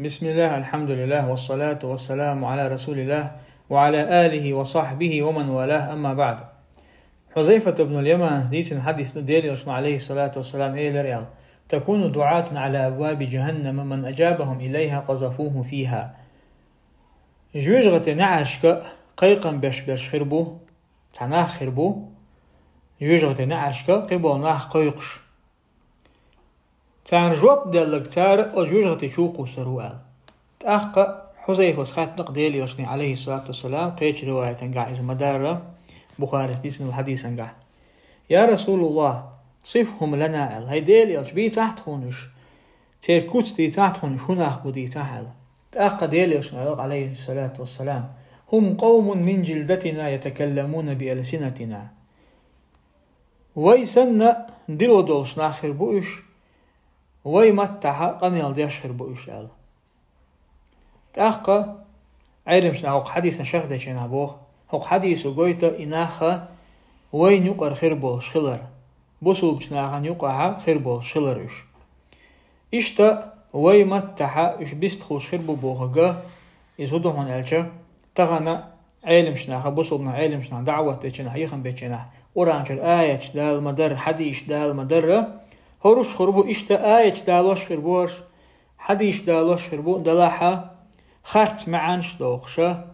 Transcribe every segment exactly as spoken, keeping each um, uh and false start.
بسم الله، الحمد لله، والصلاة والسلام على رسول الله، وعلى آله وصحبه ومن والاه، أما بعد. Хьузайфат ибн аль-Яман дийцина хьадис ду, Дела Элчано, алейхи салату вассалам, элира аьлла: «تكون دعاة على أبواب جهنم من أجابهم إليها قذفوه فيها». Жоьжахате неӀаршка кхайкхам беш берш хир бу, цхьа нах хир бу, жоьжахате неӀаршка кхиболу нах кхойкхуш. Царна жоп делларг цара оцу жоьжахати чу кхуссур ву аьлла. ТӀаккха Хьузайфас хаьттина-кх Дела Элчане, алейхи салату вассалам, кхечу риваятангахь иза ма-дарра, Бухарис дийцинчу хьадисангахь: «Я Расулуллах, сифхум лана», аьлла. «ХӀай Дела Элча, бийцахь тхуна уьш. Церан куц дийцахь тхуна уьш, хӀун нах бу дийцахь», аьлла. ТӀаккха Дела Элчано аьлла, алейхи салату вассалам: «Хум къавмун мин джилдатина ятакалламуна би алсинатина». Вай санна дилла долуш нах хир бу уьш, вай маттахь къамел деш хир бу уьш аьлла. ТӀаккха Ӏеламчу наха хӀокху хьадисна шарх дечу нах боху: «ХӀокху хьадисо гойту и нах вайна юкъара хир болуш хилар, бусулбачу нахана юкъахь хир болуш хилар уьш. Иштта вай маттахь уьш бистхуьлуш хир бу бохург, иза хӀун ду хьуна аьлча, тахана Ӏеламчу наха, бусулба Ӏеламчу наха, даӀват дечу нах, хьехам бечу нах, Къуръан чуьра аяташ дала ма-дарра, хьадисаш дала ма-дарра, хӀоруш хир бу иштта аяташ далош хир бу хӀорш, хьадисаш далош хир бу, делахь а, харц маьӀнаш дохуша,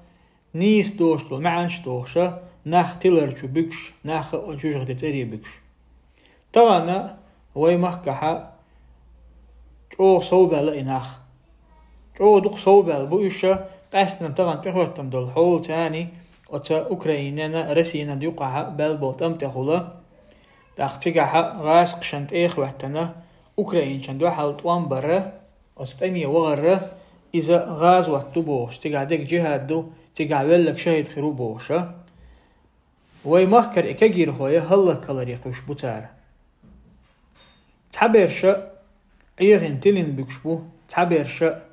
нийса доцуш долу маьӀнаш дохуша, нах тилар чу буьгуш, нах оцу жоьжахати цӀаре буьгуш». Тахана вай махкахь чӀогӀа совбаьлла и нах. ЧӀогӀа дукха совбаьлла бу уьш, къаьсттина тахана тӀехӀоьттина долу хьолаца оцу Украинина, Россина юкъахь баьлла болу тӀам тӀехула. ТӀаккха цигахь гӀазкхашна тӀехӀоьттина, украинчан дуьхьал тӀом бара, оцу тӀаме вахара, иза гӀазот ду бохуш, цигахь дерг джихӀад ду, цигахь велларг шахӀид хир ву бохуша. Вай махкара и кегийрхой хӀаллакьхиларе кхуьуш бу цара. Цхьаберша Ӏехина тилина буьгуш бу, цхьаберша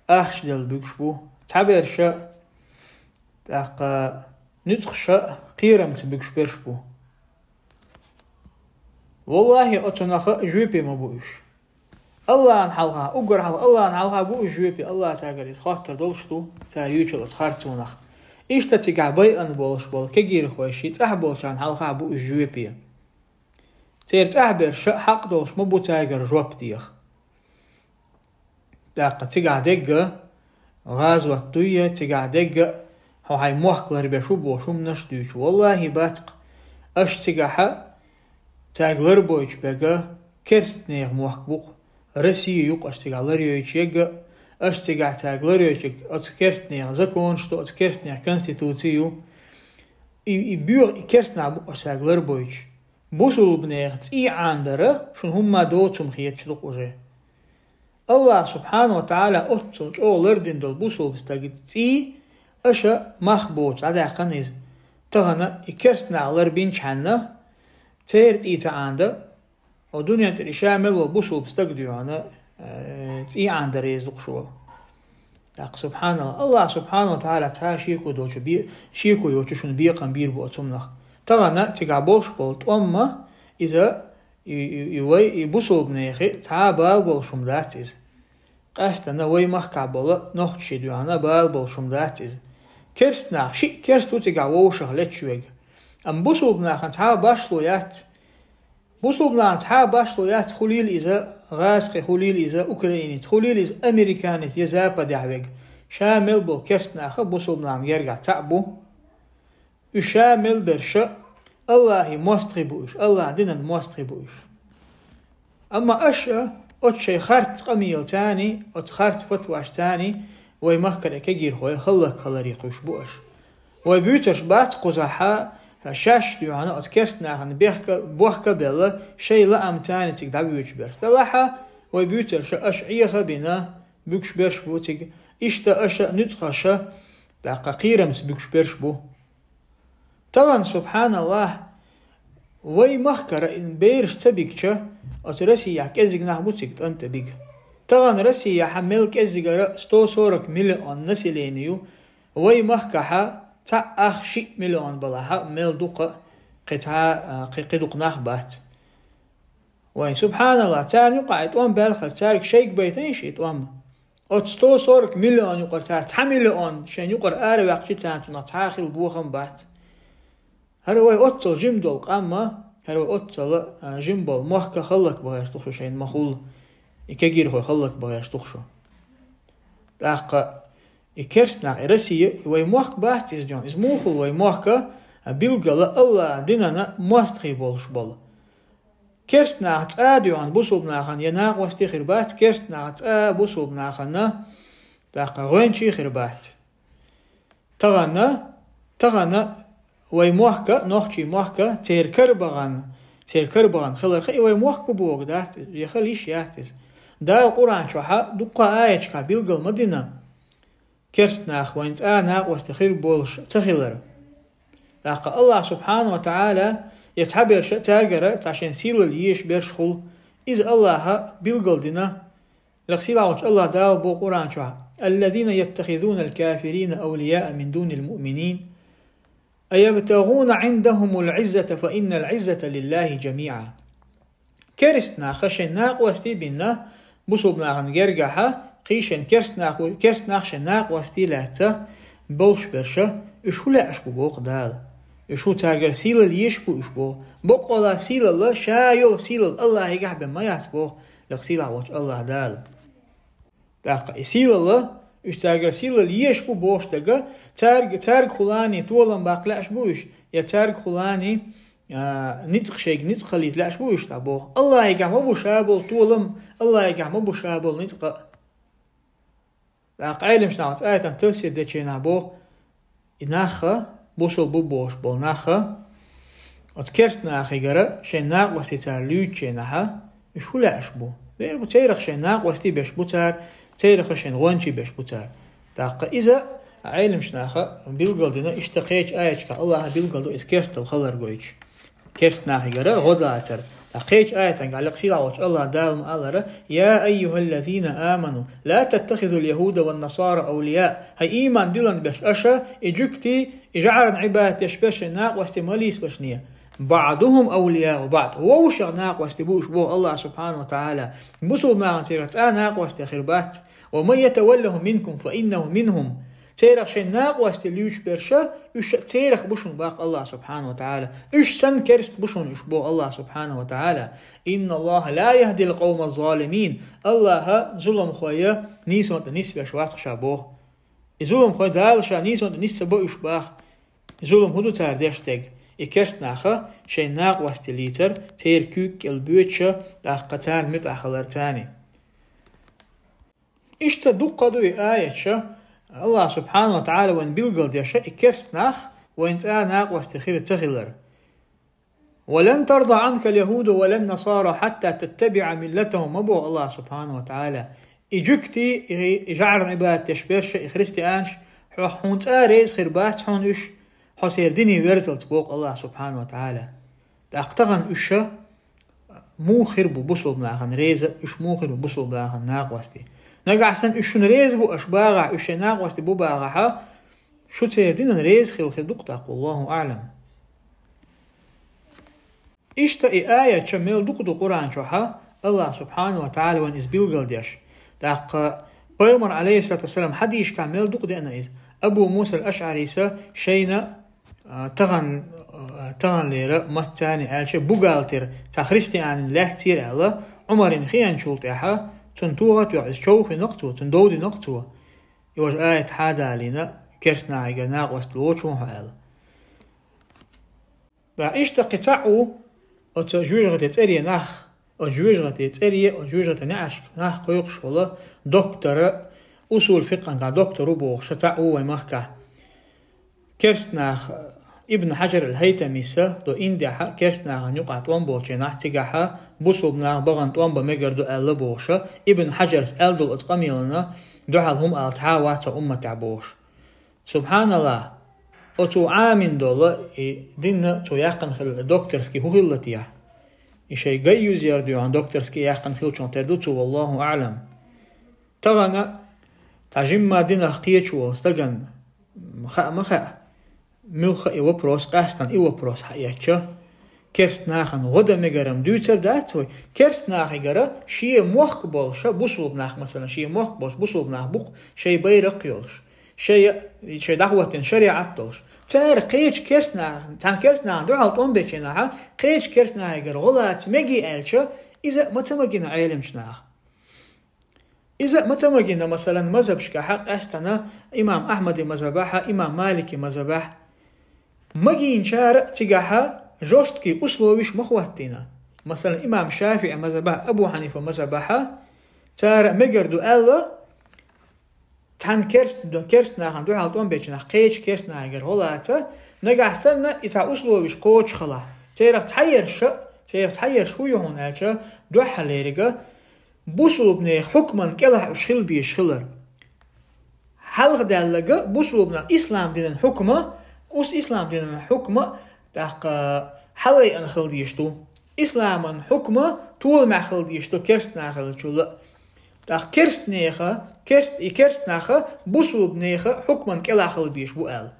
ахча делла буьгуш бу, цхьаберша тӀаккха нуьцкъаша кхерамца буьгуш берш бу. Валлахьи, оцу наха жоьпе ма бу уьш. Аллахьан хьалха, уггар хьалха, Аллахьан хьалха бу уьш жоьпе, Аллахь цаьргара иза хоттур долуш ду, цара юьйцуш оцу харцонах. Иштта цигахь байъина болуш болу кегийрхой ши цӀахь болчарна хьалха бу уьш жоьпе. Церан цӀахь берша хьакъ долуш ма бу цаьргара жоп деха. ТӀаккха цигахь дерг а гӀазот дуй, цигахь дерг а хьо хьайн мохк ларбеш ву бохуш хӀуманаш а дуьйцу. Валлахьи, бац-кх, аша цигахь цаьрга ларбойтуш берг керстанехан мохк бу-кх. Россия ю-кх аша цигахь ларйойтуш ерг а, аша цигахь цаьрга ларйойтуш ерг оцу керстанехан законаш ду, оцу керстанехан конституци ю. И, и боьха, и керстанех бу-кх аша цаьрга ларбойтуш. Бусулбанех цӀий Ӏанадара шуна хӀумма доцу хӀума хеташ ду-кх уже. Аллахь субхьана ва тагӀала оццул чӀогӀа лардина долу бусулба стаг цӀий, аша мах боцуш дӀадаьккхина иза. Тахана и керстанех ларбинчхьаьнна, церан цӀий ца Ӏанада, хӀо дуьнен тӀера ша мел волу бусулба стаг дуьйхьана, э, цӀий Ӏанадара еза ду-кх шуна. ТӀаккха, субхьаналлахь, Аллахь субхьана ва тагӀала цхьа шеко доцу бе-, шеко йоцу шуна бекхам бийр бу оцу хӀуманах. Тахана цигахь болуш болу тӀом ма, иза, и, и, и вай, и бусулбанехи цхьа а бала болуш хӀума дац иза. Къаьстина вай махкахь болу нохчаши дуьхьана бала болуш хӀума дац иза. Керстанах, шиъ керст ву цигахь вовшах леташ верг. Амма бусулбанахана цхьа а башло яц. Бусулбанахана цхьа а башло яц, хуьлийла иза гӀазкхи, хуьлийла иза украинец, хуьлийла иза американец я западехь верг. Ша мел болу керстанаха бусулбанахана гергахь цхьаъ бу. Уьш ша мел берша Аллахьан мостагӀий бу уьш, Аллахьан динан мостагӀий бу уьш. Амма аша оцу шайн харц къамелаца, оцу харц фатвашца вай махкара кегийрхой хӀаллакьхиларе кхуьуш бу аша. Вай буьйцурш бац кхузахь, шаьш дуьхьана оцу керстанахана бехка, бохка а белла, шайн лаамца цига дӀабоьдуш берш. Делахь а вай буьйцурш аша Ӏеха а бина, буьгуш берш бу цига, иштта аша нуьцкъаша, тӀаккха кхерамца буьгуш берш бу. Тахана, субхьаналлахь, вай махкара и бераш ца бигча, оцу Россияхь кӀеззиг нах бу цига тӀам тӀе бига. Тахана Россияхь мел кӀеззигара сто сорок миллион население ю, вай махкахь цхьаъ ах шиъ миллион балахь мел дукха кхин цхьа, а, кхин, кхин дукха нах бац. Вайн, субхьаналлахь, царна юкъахь и тӀом баьлла хилча, цаьрга шайга байтайша и тӀом. Оцу сто сорок миллион юкъара цара цхьа миллион шайн юкъара араваьккхича, царна цунах цхьа а хила бохам бац. ХӀара вай оццал жима долу къам а, хӀара вай оццал, а, жима болу мохк а хӀаллакбан гӀерташ ду шу шайна ма-хуьллу. И кегийрхой хӀаллакбан гӀерташ ду шу. ТӀаккха и керст нах, и Россия, и вай мохк бац иза дуьйна. Иза муха хуьлу вай мохк а, а, билггала Аллахьан динан мостагӀий болуш болу. Керст нах цкъа а дуьйна бусулба нахана я накъостий хир бац, керст нах цкъа а бусулба нахана, тӀаккха гӀоьнчий хир бац. Тахана, тахана вай мохк а, нохчий мохк а, церан карабахана, церан карабахана хиларх и вай мохк бу бохург дац, я хила йиш яц иза. Дала Къуръан чохь а дуккха а аяташкахь билгал ма дина керст нах вайна цкъа а накъостий хир болуш ца хилар. ТӀаккха Аллахь субхьанаху ва таӀала я цхьаберш а цаьргара цхьа шайн сийлалла езаш берш хуьлу, иза Аллахьа билгал дина. Лекха сийлахь волчу Аллахь Дала боху Къуръан чохь: «الذين يتخذون الكافرين أولياء من دون المؤمنين أيبتغون عندهم العزة فإن العزة لله جميعا». Керст наха шайн накъостий бина бусулба нахана гергахьа, кхийшина керст нах, керст нах шайн накъостий лаьцна болуш берш а, уьш хӀун лаьаш бу боху Дала? Уьш хӀун цаьргара сийлалла езаш бу уьш боху? Боккъала сийлалла, ша йолу сийлалла Аллахьигахь бен ма яц боху лекха сийлахь волчу Аллахь Дала. ТӀаккха и сийлалла, уьш цаьргара сийлалла езаш бу бохуш дерг, цаьрга, цаьргахула толам баккха лаьаш бу уьш, я цаьргахула, а, ницкъ шайга ницкъ хилийта лаьаш бу уьш, дӀа боху. Аллахьигахь ма бу ша болу толам, Аллахьигахь ма бу ша болу ницкъ а. ТӀаккха Ӏеламнаха оцу аятан тафсир дечу хенахь боху, и нах а, бусулба бу бохуш болу нах а, оцу керст нахигара шайн накъостий цара луьйчу хенахь, уьш хӀун лаьаш бу? Вер бу, церах шайн накъостий беш бу цара, церах шайн гӀоьнчий беш бу цара. ТӀаккха иза Ӏеламнаха билгал дина, иштта кхечу аяташкахь Аллахьа билгал ду иза керсталла хилар гойтуш. Керст нахигара гӀо дацара. Ткъа кхечу аятан гӀаликъ сийлахь волчу Аллахь Дала ма аллара: «يا أيها الذين آمنوا لا تتخذوا اليهود والنصارى أولياء». ХӀай ийман диллина берш, аша и жуьгтий, и жӀарна Ӏибадат деш берш шайн накъостий ма лийсалаш шайн. «بعضهم أولياء بعض». Вовшах накъостий бу уьш боху Аллахь субхьанаху ва таӀала. Бусулба нахана церах цкъа а накъостий хир бац. «ومن يتولهم منكم فإنه منهم». Церах шайн накъостий луьйчу берш а, уьш а церах бу шуна боху Аллахь субхьанаху ва таӀала. Уьш санна керст бу шуна уьш боху Аллахь субхьанаху ва таӀала. «إن الله لا يهدي القوم الظالمين». Аллахьа зуламхой нийсонна тӀе нисбеш вац ша боху. И зуламхой Дала ша нийсонна тӀе нис ца бо уьш боху. И зулам хӀун ду цара деш дерг? И керст наха шайн накъостий лийцар, церан куьйга кӀел боьдуш а, тӀаккха царна муьтӀахь хилар царний. Иштта дуккха а ду и аяташ, Аллахь субхьанаху ва таӀала вайна билгал деш, и керст нах вайна цкъа а накъостий хир ца хилар. «ولن ترضى عنك اليهود ولا النصارى حتى تتبع ملتهم», ма боху Аллахь субхьанаху ва таӀала. И жуьгтий, и, и жӀарна Ӏибадат деш берш а, и христианаш, хьох хьуна цкъа а реза хир бац хьуна уьш, хьо церан дине верзалц, боху Аллахь субхьанаху ва таӀала. ТӀаккха тахана уьш а муха хир бу бусулба нахана реза, уьш муха хир бу бусулба нахана накъостий? Нагахь санна уьш шуна реза бу аша бахахь, уьш шайн накъостий бу бахахь, шу церан динан реза хила хир ду-кх тӀаккха, والله أعلم. Иштта и аяташ мел дукха ду Къуръан чохь, Аллахь субхьанаху ва таӀала вайна иза билгал деш. ТӀаккха Пайхамар, Ӏалайхиссалату вассалам, хьадисашкахь мел дукха деана иза. Абу Муса ал-АшӀарис шайна, а, тахана, а, таханлера маттаца аьлча, бухгалтер цхьа христианин лаьцнера аьлла, Ӏумарна хиъначул тӀаьхьа цунна тоха а тоьхна, иза човхийнакх цо, цунна довдийнакх цо. И важа аят хьадалийна, керст нахе накъост лоцуш ву хьо аьлла. Да, иштта кхин цхьаъ ву оцу жоьжахатин цӀерийн нах, оцу жоьжахатин цӀерийн, оцу жоьжахатин неӀаршка нах кхойкхуш волу доктор, усул фикъхьан доктор ву бохуш цхьаъ ву вайн махкахь. Керст нах, Ибн Хьаджар ал-ХӀайтамис, до Индехь керст нахана юкъахь тӀом болчу хенахь цигахь бусулба нах бахана тӀом бан мегар ду аьлла бохуш, Ибн Хьаджарс аьлла долу оцу къамелана дуьхьал хӀума ала цхьа а вац хӀокху умматехь бохуш. Субханаллах, оцо Ӏамийна долу и дин цо яьккхина хилла докторский хӀун хилла техьа? И шайн гай юзер дуьйхьа докторский яьккхина хиллачух тера ду цо, валлаху аӀлам. Тахана цхьа жимма динах кхечу волу стагана, хаа ма хаьа, муьлхха а и вопрос, къаьстина и вопрос хьаэцча, Керст нахана гӀо дан мегар-м дуьйцур дац вай. Керст нахагара шен мохк болуш, бусулба нах, масала, шен мохк болуш, бусулба нах бу-кх, шайн байракх йолуш, шайн, шайн дӀахӀоттийна шариӀат долуш. Цара кхечу керст нахана, цхьана керст нахана дуьхьал тӀом бечу наха, кхечу керст нахагара гӀо лаца мегий аьлча, иза а ма ца магийна Ӏеламчу наха. Иза а ма ца магийна, масалан, мазхабашкахь къаьстина имам Ахьмадан мазхабехь, имам Маликан мазхабехь. Магийначара а цигахь жёсткий условиш ма хӀоттийна. Масалан, имам ШафиӀин мазхабехь, Абу Хьанифан мазхабехь цара мегар ду аьлла, цхьана керст, керст нахана дуьхьал тӀом бечу нах кхечу керст нахагара гӀо лаца, нагахь санна и цхьа условиш кхочуш хилахь. Церах цхьаерш а, церах цхьаерш хӀун ю хьуна аьлча, дуьххьарлериг а, бусулба нехан хьукман кӀелахь уьш хила безаш хилар. Хьалха даьлларг а бусулба нах, ислам динан хьукма, уьш ислам динан хьукма, тӀаккха хьалайна хила дезаш ду. Исламан хьукма толамехь хила дезаш ду керст нах хиллачул а. ТӀаккха керст нехан, керст, и керст нах бусулба нехан хьукман кӀелахь хила безаш бу аьлла.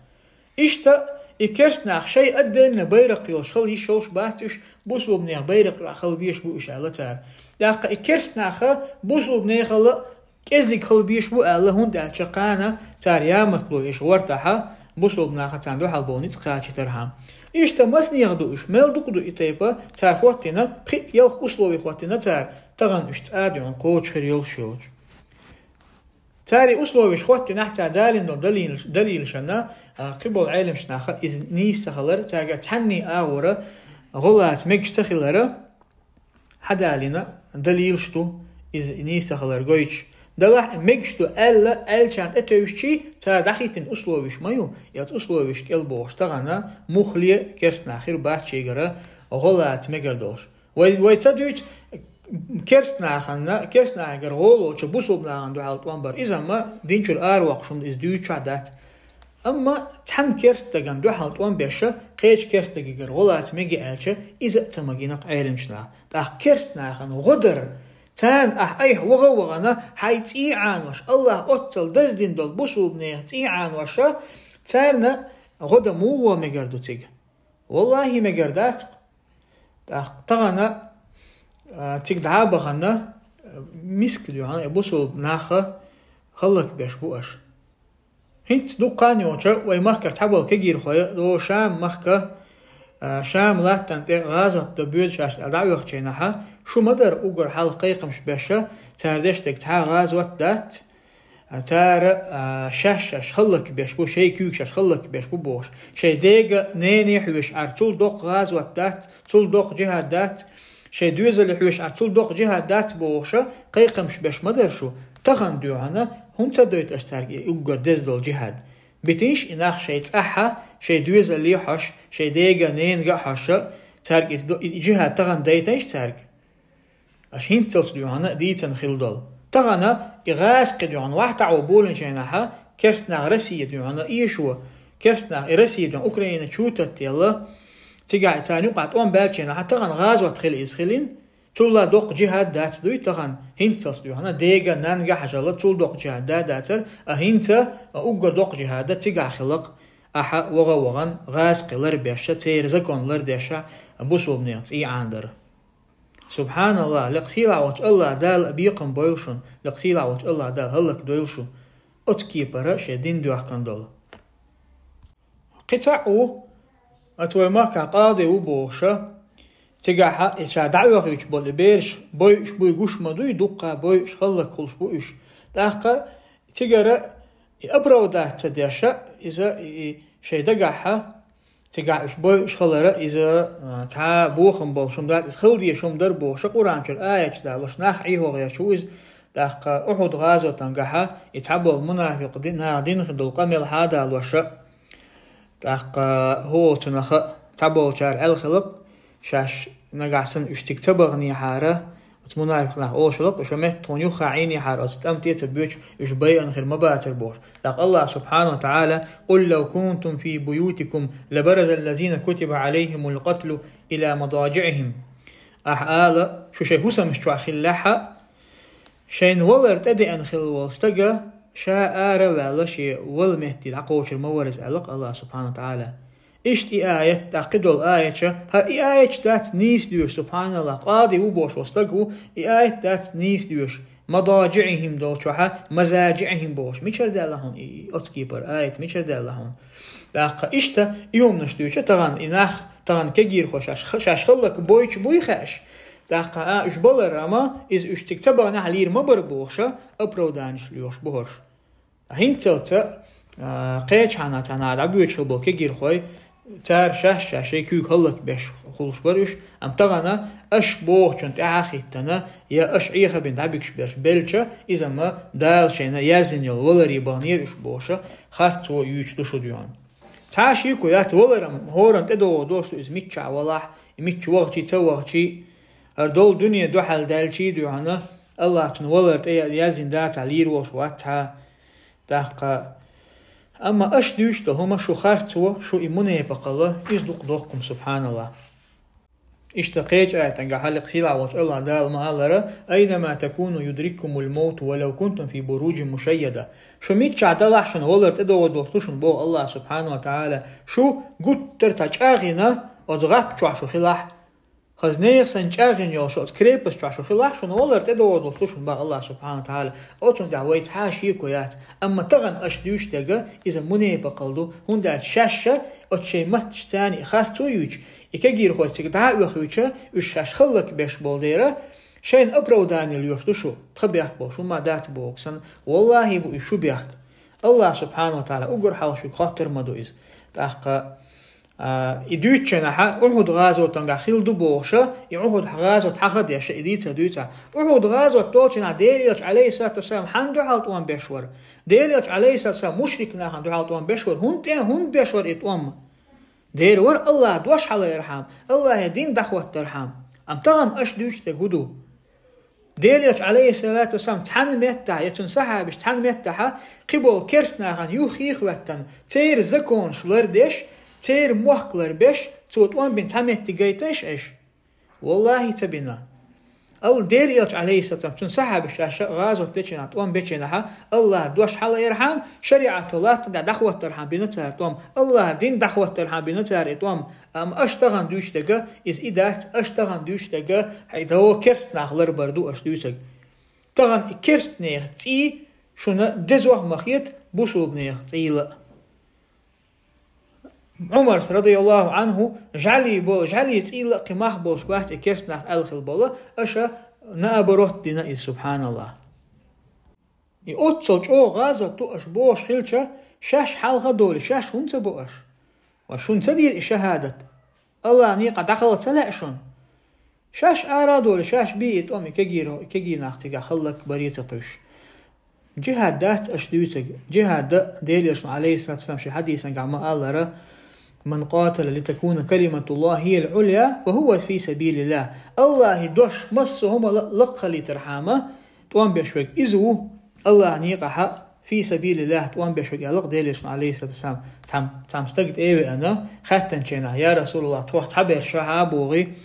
Иштта и керст нах шайн отдельно байракх йолуш хила йиш йолуш бац уьш, бусулба нехан байракх йолуш хила безаш бу уьш аьлла цара. ТӀаккха и керст нах бусулба нехал а кӀеззиг хила безаш бу аьлла, хӀунда аьлча кхана цара ямартло еш гӀортахь, бусулба наха царна дуьхьал бовла ницкъ кхачийтархьама. Иштта массанех ду уьш, мел дукха ду и тайпа, цара хӀоттийна, пхиъ-ялх услови хӀоттийна цара, тахана уьш цкъа а дуьхьал кхочуш хир йолуш йолчу. Цара и условиш хӀоттийнехь, цара далийна долу далилаш-, далилашна, а, кхин болу Ӏеламчу наха иза нийса ца хилар, цаьрга цхьанний агӀора гӀо лаца мегаш ца хилар, хьадалийна далилаш ду, иза нийса ца хилар гойтуш. Делахь а мегаш ду аьлла, аьллачарна тӀетевжчи, цара дӀахӀиттина условиш ма ю, и оцу условиш кӀел бохуш тахана муххале керст нах хир бац шегара гӀо лаца мегар долуш. Вай, вай ца дуьйцу керст нахана, керст нахагара гӀо лоцучу бусулба нахана дуьхьал тӀом бар. Иза ма дин чуьра аравоккхуш хӀума, иза дуьйцуш а дац. Амма цхьана керст стагана дуьхьал тӀом беш, кхечу керст стагагара гӀо лаца мегий аьлча, иза а ца магийна-кх Ӏеламчу наха. ТӀаккха керст нахана гӀо дар, царна ахь айхьа ваха а вахана, хьайн цӀий Ӏанош, АллахӀа оццул даздина долу бусулба нехан цӀий Ӏанош, царна гӀо дан муха мегар ду цига? ВаллахӀи, мегар дац-кх. ТӀаккха тахана, а, цига дӀа а бахана, а, миска дуьхьал, и бусулба нах хӀаллакбеш бу аша. ХӀинца дукха хан йоцуш, вай махкара цхьаболу кегийрхой, о, Шам махка, а, Шам латтана тӀе гӀазот дан боьду шаьш аьлла дӀа а оьхучу хенахь, шу ма дара уггар хьалха кхайкхамаш беш, цара деш дерг цхьа а гӀазот дац, а, цара, а, шаьш-шаьш хӀаллакбеш бу, шайн куьйга шаьш хӀаллакбеш бу бохуш. Шайн дега, нене хьоьжуш Ӏар цул доккха гӀазот дац, цул доккха джихӀад дац, шайн доьзале хьоьжуш Ӏар цул доккха джихӀад дац бохуш, кхайкхамаш беш ма дара шу. Тахана дуьхьал хӀунда ца дойту аша цаьрга и уггар деза долу джихӀад? Битийша и нах шайн цӀахь а, шайн доьзале а хьожуш, шайн дега, ненга а хьожуш, цаьрга и до-, и джихӀад тахана дайтийша цаьрга? Аша хӀинццалц дуьхьал дийцина хилла долу. Тахана и гӀазкхи дуьхьал вахьа таӀо болийначу хенахь, керст нах Россия дуьхьал эшо, керст нах и Россия дуьхьал Украина чу таттаелла, цигахь и царна юкъахь тӀом баьллачу хенахь, тахана гӀазот хила иза хилина, цулла доккха джихӀад дац дуй тахана, хӀинццалц дуьхьал дега, нанга хьажалла цул доккха джихӀад да дацара, а хӀинца, а, уггар доккха джихӀад цигахь хилла-кх, ахьа ваха а вахана, гӀазкхи ларбеш, церан закон лардеш, бусулба нехан цӀий Ӏанадар. СубхьаналлахӀ, лекха сийлахь волчу АллахӀ Дала бекхам бойла шуна, лекха сийлахь волчу АллахӀ Дала хӀаллакдойла шу, оцу кепара шен дин доьхкина долу. Кхин цхьаъ ву, оцу вай махкахь къади ву бохуш, цигахь и ша дӀа а оьхуьйтуш болу и бераш бойуш буй, гуш ма дуй, дуккха бойуш, хӀаллакхуьлуш бу уьш. ТӀаккха цигара и оправдать ца деш, иза и, и шайн дагахь, цигахь уьш бойуш хилар, иза, а, цхьа бохам болуш хӀума дац, иза хила дезаш хӀума дара бохуш, Къуръан чуьра аяташ далош, нах Ӏехо гӀерташ ву иза. ТӀаккха Ухьуд гӀазотангахь и цхьаболу мунафикъ ди-, наха дина хир долу къамел хьадалош, тӀаккха хӀокху цунах цхьаболчара аьлла хилла-кх, шаьш нагахь санна уьш цига ца баханехьара, оцу мунафикъ наха олуш хилла-кх, уьш метта тхуна юххе Ӏийнехьара, оцу тӀам тӀе а ца боьдуш, уьш байъина хир ма бацара бохуш. ТӀаккха АллахӀа субхьанаху ва таӀала: «Къул лав кунтум фи буютикум лабараза ллазина кутиба Ӏалайхимул къатлу иля мадажиӀихим». Ахьа ала, шу шайн хӀусамаш чохь хиллехь а, шайна валар тӀедеана хилла волу стага ша ара а ваьлла, шен вала метте дӀакхочур ма вара иза, аьлла-кх АллахӀа субхьанаху ва таӀала. Иштта и аят, тӀаккха кхидолу аят, хӀара и аят дац нийса доьшуш, субханаллахӀ, къади ву бохуш волу стаг ву, и аят дац нийса доьшуш, мададжиӀихӀим долчохьа, мазаджиӀихӀим бохуш. Мичара даьлла хьуна и, и оцу кепара аят, мичара даьлла хьуна? ТӀаккха иштта и хӀуманаш дуьйцу тахана и нах, тахана кегийрхой шаьш, шаьш хӀаллакбойтуш буй хууш. ТӀаккха а, уьш балар, амма иза уьш цига ца баханехь лийр ма бара бохуша, оправданеш лоьхуш бу хӀорш. ХӀинццалц а, кхечахьана цхьана дӀабоьдуш хилла болу кегийрхой, цара шаьш-шаьш шайн куьйга хӀаллакбеш хуьлуш бара уьш, амма тахана аша бохучунна тӀаьхьа а хӀиттана, я аша Ӏеха бина дӀабигаш берш белча, иза ма Дала шайна яздина йолу валаре баханера уьш бохуша, харцо юьйцуш ду шу дуьйна. Цхьа а шеко яц, валар-м хӀоранна тӀедогӀур долуш ду иза миччахь валахь, и мичча вахчий, ца вахчий, хӀара долу дуьне дуьхьал даьлчий а дуьйна, АллахӀа цунна валар тӀе яздина дацахь, лийр волуш вац цхьа а. ТӀаккха, амма аша дуьйцуш долу хӀума шу харцо, шу и мунепакъалла, иза дукха дохку-м, субханаллахӀ. Иштта кхечу аятангахь хӀаллакьхила волчу АллахӀ Дала ма-аллара: «Айнама такуну юдриккумул мауту ва лав кунтум фи буруджин мушайяда». Шу миччахь далахь, шуна валар тӀедогӀур долуш ду шуна, боху АллахӀа субхану ва тагӀала. Шу гуттар а цхьа чӀагӀйина оцу гӀап чохь шу хилахь, хаза нехан санна чӀагӀйина йолуш оцу крепость чохь шу хилахь, шуна валар тӀедогӀур долуш ду шуна, боху АллахӀа субхану ва тагӀала. Оцунна тӀехь вай цхьа а шеко яц. Амма тахана аша дуьйцуш дерг иза мунепакъалла ду, хӀунда аьлча шаьш а оцу шайн матташца и харцо юьйцуш, и кегийрхой цига дӀа а оьхуьйтуш, уьш шаьш хӀаллакбеш болу дела, шайна оправдание лоьхуш ду шу, тхан бехк болуш хӀума дац боху санна, валлахӀи бу и шу бехк. АллахӀа субхану ва тагӀала уггар хьалха шуьга хоттур ма ду иза. ТӀаккха, а, и дуьйцучу хенахь Ухьуд гӀазотангахь хилла ду бохуша, и Ухьуд гӀазот хьаха а деш, и дийца а дуьйцахь. Ухьуд гӀазот долчу хенахь Делан Элча, Ӏалайхиссалату вассалам, хьанна дуьхьал тӀом беш вара? Делан Элча, Ӏалайхиссалату вассалам, мушрик нахана дуьхьал тӀом беш вара. ХӀунда тӀе, хӀунда беш вара и тӀом? Дера вара АллахӀан дош хьалаярхьама, АллахӀан дин дӀахӀоттархьама. Амма тахана аша дуьйцуш дерг хӀун ду? Делан Элча, Ӏалайхиссалату вассалам, цхьана меттехь, я цуьнан сахьабаш цхьана меттехьа, кхиболу керст нахана юххе а хӀоьттина, церан законаш лардеш, церан мохк ларбеш, цо тӀом бина цхьа метте гайтина аша? ВаллахӀи, ца бина. Ал-, Делан Элча, Ӏалайхиссалату вассалам, цуьнан сахьабаш шаьш гӀазот дечу хенахь, тӀом бечу хенахь, АллахӀан дош хьалаярхьама, шариӀато латтанчохь дӀахӀоттархьама бина цара тӀом, АллахӀан дин дӀахӀоттархьама бина цара и тӀом. Амма аша тахана дуьйцуш дерг иза и дац, аша тахана дуьйцуш дерг хьайн догӀу керст нах ларбар ду аша дуьйцург. Тахана и керст нехан цӀий шуна дезох а ма хета, бусулба нехан цӀийла а. Ӏумарс, радияллаху Ӏанху, жӀаьлий бо-, жӀаьлий цӀийла а кхин мах болуш бац и керст нах аьлла хилла болу, аша наоборот дина иза, субханаллахӀ. И оццул чӀогӀа гӀазот ду аша бохуш хилча, шаьш хьалха а долий, шаьш хӀунда ца бо аша? Ва шуна ца дийра и шахӀадат? АллахӀан некъахь дӀакхалха ца лаьа шуна? Шаьш ара а долий, шаьш бий и тӀом, и кегийра-, и кегий нах цигахь хӀаллакбаре а ца кхуьйсуш. Джихад дац аша дуьйцург. Джихад дан Делан Элчано, Ӏалайхиссалату вассалам, шен хьадисангахь ма-аллара: «Ман къатала литакуна калиматуллахӀи хӀиял Ӏулйа, фа хӀува фи сабилиллахӀ». АллахӀан дош массо а хӀума ла-, лакхахилийтархьама тӀом беш верг иза ву, АллахӀан некъахьа фи сабилиллахӀ тӀом беш верг аьлла-кх Делан Элчано, Ӏалайхиссалату вассалам. Цхьам-, цхьамма стага тӀе а веана, хаьттинчу хенахь: «Я РасулаллахӀ, тхох цхьаберш хьа а богӀий,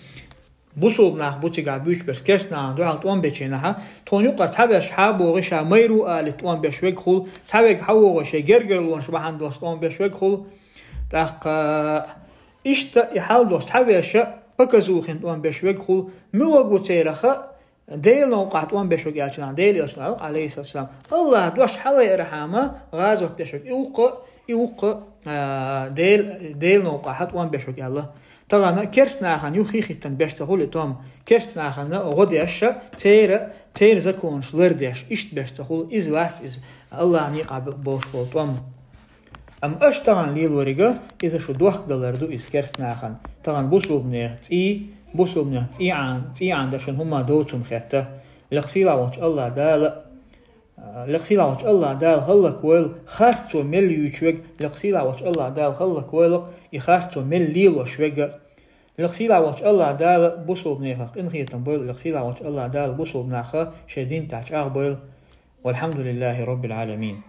бусулба нах бу цигахь буьйцуш берш, керст нахана дуьхьал тӀом бечу хенахьа, тхуна юкъара цхьаберш хьа а богӀий, ша майра ву алийта тӀом беш верг хуьлу, цхьаверг хьа вогӀий, шайн гергарлонаш бахьана долуш тӀом беш верг хуьлу». ТӀаккха иштта и хьал долуш цхьаберш а показухина тӀом беш верг хуьлу, муьлхарг ву церах а Делан новкъахь тӀом беш верг аьлча, Делан Элчано аьлла-кх, Ӏалайхиссалату вассалам, АллахӀан дош хьалаярхьама гӀазот деш верг и ву-кх, и ву-кх, а, Дел-, Делан новкъахьа тӀом беш верг аьлла. Тахана керст нахана юххе а хӀиттина беш ца хуьлу и тӀом, керст нахана гӀо деш а, церан, церан законаш лардеш, иштта беш ца хуьлу, иза вац иза АллахӀан некъахь бо-, болуш болу тӀом. Амма аша тахана лелориг а, иза шу дохкадалар ду иза керст нахана. Тахана бусулба нехан цӀий, бусулба нехан цӀий Ӏан-, цӀий Ӏан дан шуна хӀумма доцург хетта. Лекха сийлахь волчу АллахӀ Дала, лекха сийлахь волчу АллахӀ Дала хӀаллаквойла харцо мел юьйцуш верг, лекха сийлахь волчу АллахӀ Дала хӀаллаквойла и харцо мел лелош верг а. Лекха сийлахь волчу АллахӀ Дала бусулба нахах къинхетам бойла, лекха сийлахь волчу АллахӀ Дала бусулба нах шайн дин тӀехь чӀагӀбойла. Валхьамдулиллахи Роббил Ӏаламин.